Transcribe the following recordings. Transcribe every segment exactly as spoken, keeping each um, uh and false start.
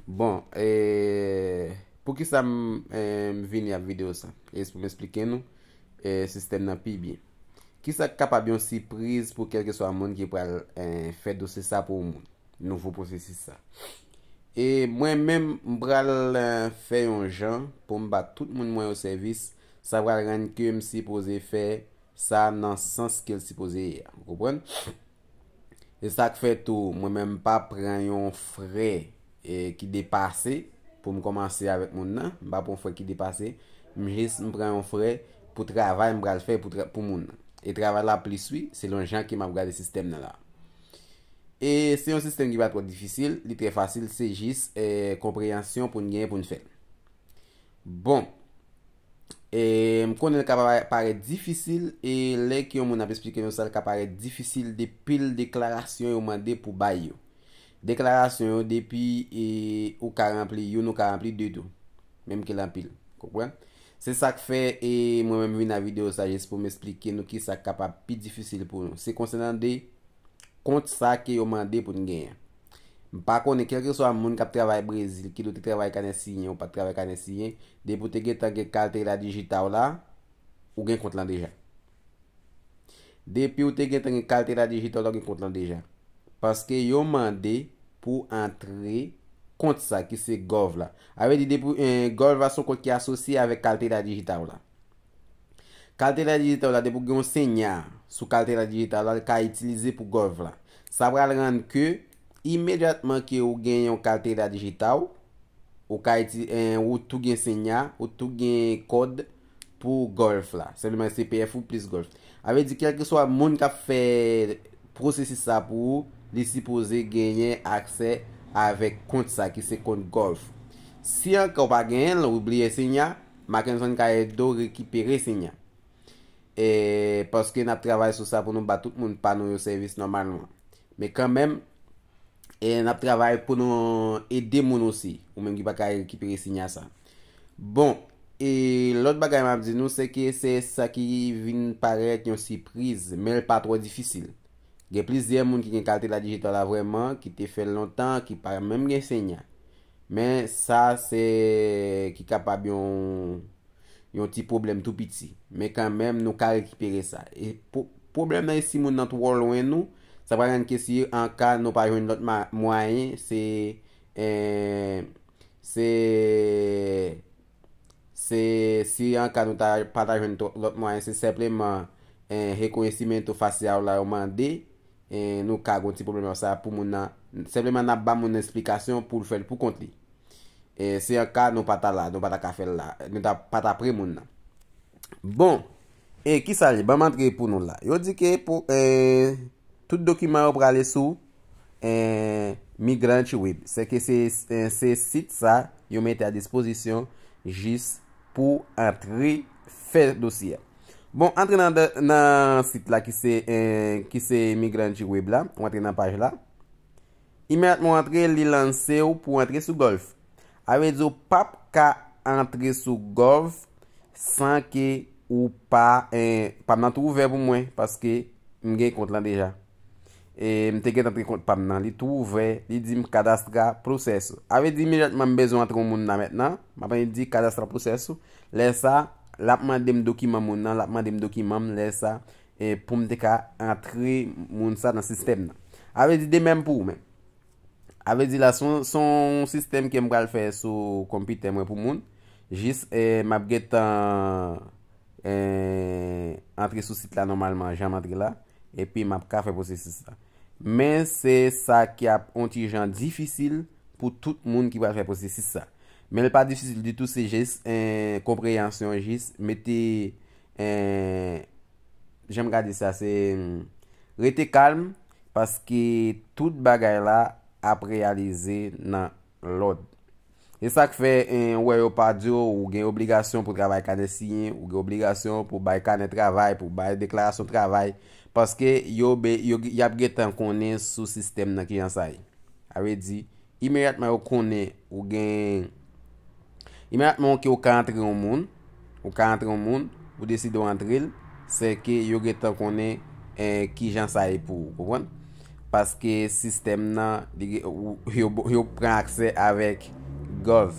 Bon, e, poukisa m, e, m vini ap videyo sa? E se pou m esplike nou, e, sistèm nan pi byen. Kisa k kapab yon sipriz pou kèlkeswa moun ki pral, e, fè dosye sa pou yon moun? Nouvo pwosesis sa. E mwen menm, m pral, e, fè yon jan pou m ba tout moun mwen yo sèvis. Sa pral rann ke m sipoze fè sa nan sans ke l sipoze ye a. Ou konprann? E sa k fè tou, mwen menm m pa pran yon frè, e, ki depase pou m kòmanse avèk moun nan. M pa pran yon frè ki depase. M jis, m pran yon frè pou travay m pral fè pou, tra- pou moun nan. E travay la plis wi, selon jan ke m ap gade sistèm nan la. E se yon sistèm ki pa twò difisil, li trè fasil, se jis, e, konpreyansyon pou n genyen pou n fè l. Bon, e, m konnen l ka pa- parèt difisil, e lè ke yon moun ap esplike nou sa, l ka parèt difisil de pil deklarasyon yo mande pou bay yo. Deklarasyon yo depi, e, ou ka ranpli youn, ou ka ranpli de tou. Menm ke l anpil. Konprann? Se sa k fè, e, mwen menm vin nan videyo sa jis pou m esplike nou kisa k kapab pi difisil pou nou. Se konsènan de kont sa ke yo mande pou n genyen. M pa konnen, kèlkeswa moun k ap travay Brezil, ki dwe te travay kanè siyen ou pa t travay kanè siyen, depi w te gentan gen Carteira Digital la, ou gen kont lan deja. Depi w te gentan gen Carteira Digital la, ou gen kont lan deja. Paske yo mande pou antre kont sa ki se Gov la. A vle di, depi, eh, Gov la se yon kont ki asosye avèk Carteira Digital la. Carteira Digital la, depi w gen yon senya sou Carteira Digital la, l ka itilize pou Gov la. Sa pral rann ke, imedyatman ke ou gen yon Carteira Digital, ou ka iti- eh, ou tou gen senya, ou tou gen kòd pou Gov la. Senpleman C P F ou plis Gov. A vle di, kèlkeswa moun k ap fè pwosesis sa pou ou, li sipoze genyen aksè avèk kont sa, ki se kont Gov. Si anka w pa genyen l, ou bliye senya, Mackenson ka ede w rekipere senya. E, paske n ap travay sou sa pou nou ba tout moun pa nou yo sèvis nòmalman. Men kanmenm, e, n ap travay pou nou ede moun osi, ou menm ki pa ka rekipere senya sa. Bon, e lòt bagay m ap di nou, se ke se sa ki vin parèt yon sipriz, men l pa twò difisil. Gen plizyè moun ki gen Carteira Digital la vrèman, ki te fè l lontan, ki pa menm gen senya. Men sa se ki kapab yon, yon ti pwoblèm tou piti. Men kanmenm, nou ka rekipere sa. E pwo- pwoblèm nan, e si moun nan twò lwen nou, sa pral rann ke si anka nou pa jwenn lòt ma- mwayen, se, eh, se, se si anka nou ta pa ta jwenn twò- lòt mwayen, se senpleman, eh, reconhecimento facial la yo mande, eh, nou ka gon ti pwoblèm sa pou moun nan. Senpleman n ap ba moun nan esplikasyon pou l fè l pou kont li. E se anka nou pa ta la, nou pa ta ka fè l la, nou ta pa ta pre moun nan. Bon, e kisa li? Ban m antre pou nou la. Yo di ke pou, eh, tout dokiman yo prale sou, eh, Migrante Web. Se ke se, eh, se sit sa yo mete a dispozisyon jis pou antre fè dosye a. Bon, antre nan, nan sit la ki se, eh, ki se Migrante Web la, ou antre nan paj la. Imedyatman w antre, li lanse w pou w antre sou Gov. A vle di w p ap ka antre sou Gov san ke ou pa, eh, pa m nan tou ouvè pou mwen, paske m gen kont lan deja. E m te gentan antre kont pa m nan, li tou ouvè, li di m cadastrar processo. A vle di imedyatman m bezwen antre yon moun nan mentnan, m ap di cadastrar processo. Lè sa, l ap mande m dokiman moun nan, l ap mande m dokiman m, lè sa, e pou m te ka antre moun sa nan sistèm nan. A vle di de menm pou ou menm. A vle di la, se yon, se yon sistèm ke m pral fè sou konpitè mwen pou moun. Jis, eh, m ap gentan, eh, antre sou sit la nòmalman, jan m antre la. Epi m ap ka fè pwosesis la. Men se sa ki ap on ti jan difisil pou tout moun ki pral fè pwosesis sa. Men l pa difisil ditou, se jis, eh, konpreyansyon, jis mete, eh, jan m ka di sa, se, hmm, rete kalm, paske tout bagay la ap reyalize nan lòd. E sa k fè, eh, ou wè yo pa di w ou gen obligasyon pou travay kanè siyen, ou gen obligasyon pou bay kanè travay, pou bay deklarasyon travay, paske yo, be- yo, y ap gentan konnen sou sistèm nan kijan sa ye. A vle di, imedyatman yo konnen ou gen, imedyatman ke ou ka antre yon moun, ou ka antre yon moun, ou deside w antre l, se ke yo gentan konnen, eh, kijan sa ye pou ou, konprann? Paske sistèm nan, li gen- ou- yo, yo pran aksè avèk Gov.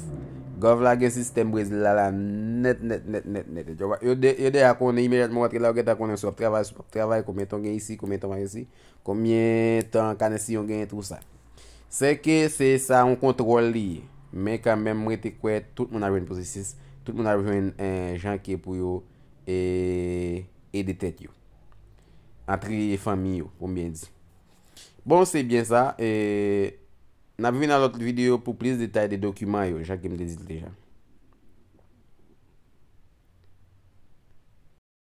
Gov la gen sistèm Brezil la, la nèt, nèt, nèt, nèt, nèt. Yo, yo, de- yo deja konnen imedyatman w antre la, yo gentan konnen si w ap travay, si w p ap travay, konbyen tan w gen isi, konbyen tan w gen isi, konbyen tan kanè si yon genyen, tou sa. Se ke se sa yon kontwòl li ye. Men kanmenm, m rete kwè tout moun ap jwenn pwosesis, tout moun ap jwenn eh, jan ke pou yo eh, ede tèt yo. Antre fanmi yo, pou m byen di. Bon, se byen sa. Eh, n ap vin nan lòt videyo pou plis detay de dokiman yo, jan ke m te di l deja.